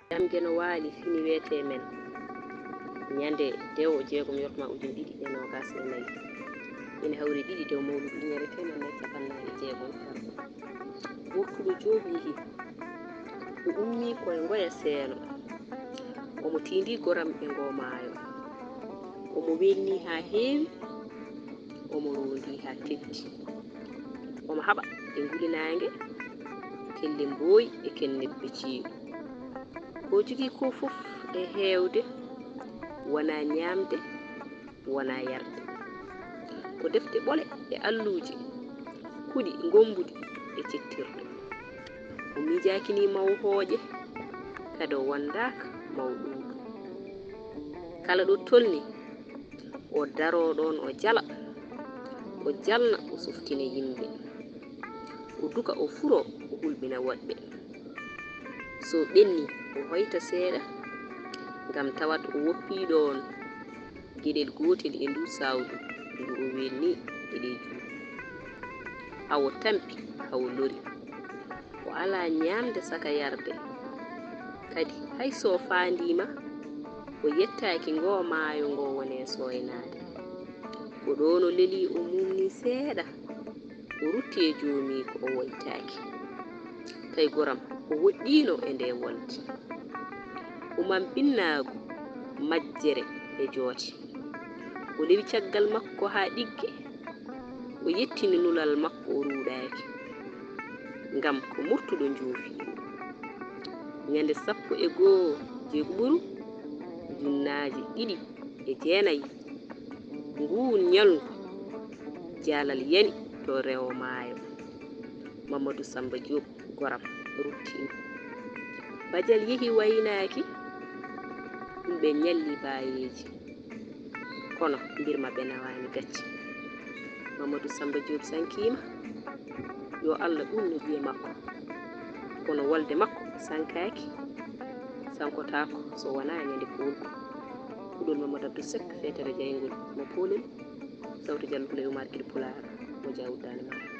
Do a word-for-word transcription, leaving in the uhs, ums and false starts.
Jamge no waali fini weetee men. Ñande dewo jeegom yortoma ujine ɗiɗi e noogas e nayi. Ina hawri ɗiɗi dewo mawluudu ujunere teemeɗɗe nayi capannaayi e jeegom. Murtuɗo Joob yehi. O ummii ko e Ngoya Seeno. Omo tiindii goram e ngoo maayo. Omo weelnii haa heewi. Omo roondii haa teddi. Omo haɓa e nguli naange, kelle mbooyi e kennebbe ceeɗu. Ko o jogii koo fof e heewde, wonaa ñaamde, wonaa yarde. Ko defte ɓole e alluuje, kuɗi ngommbuɗi e cettirɗe. O miijaaki nii ma o hooƴe, kadi o wondaaka ma o ɗuuɗu. Kala ɗo tolni, o daroo ɗoon o jala, o jalna o softina yimɓe. O duka o furoo o hulɓina woɗɓe. So ɓenni o hoyta seeɗa, ngam tawat o woppii ɗoon geɗel gootel e nduu saawdu ndu o weelnii e ɗee juuɗe. Haa o tampi, haa o lori. O alaa ñaamde saka yarde. Kadi hay so o faandiima, o yettaaki ngoo maayo ngo woni e sooynaade. Ko ɗoon o lelii o muumnii seeɗa, o rutti e joomiiko o woytaaki. Tawi goram o woɗɗiino e ndee wolde. O maam binnaagu majjere e joote. O lewi caggal makko haa ɗigge. O yettini nulal makko o ruuɗaaki. Ngam ko murtuɗo njoofiiɗo. Ñande sappo e goo jeeguɓuru ujunnaaje ɗiɗi e jeenayi, nguun ñalngu jaalal yani to rewo maayo. Mamadou Samba Diop goram rutti ndu. Bajal yehi waynaaki, ɗum ɓe ñalli baayeeji. Kono mbir maɓɓe nawaani gacce. Mamadou Samba Diop sankiima, yo Allah ɗuumno ƴiye makko. Kono wolde makko sankaaki, sankotaako so wonaa ñande poolgu. Puɗol Mamadou Abdou Seck, feetere jayngol mo poolel, sawtu Jallo Pulay Umar Giri Pulaar, mo Jawuddaani Mara.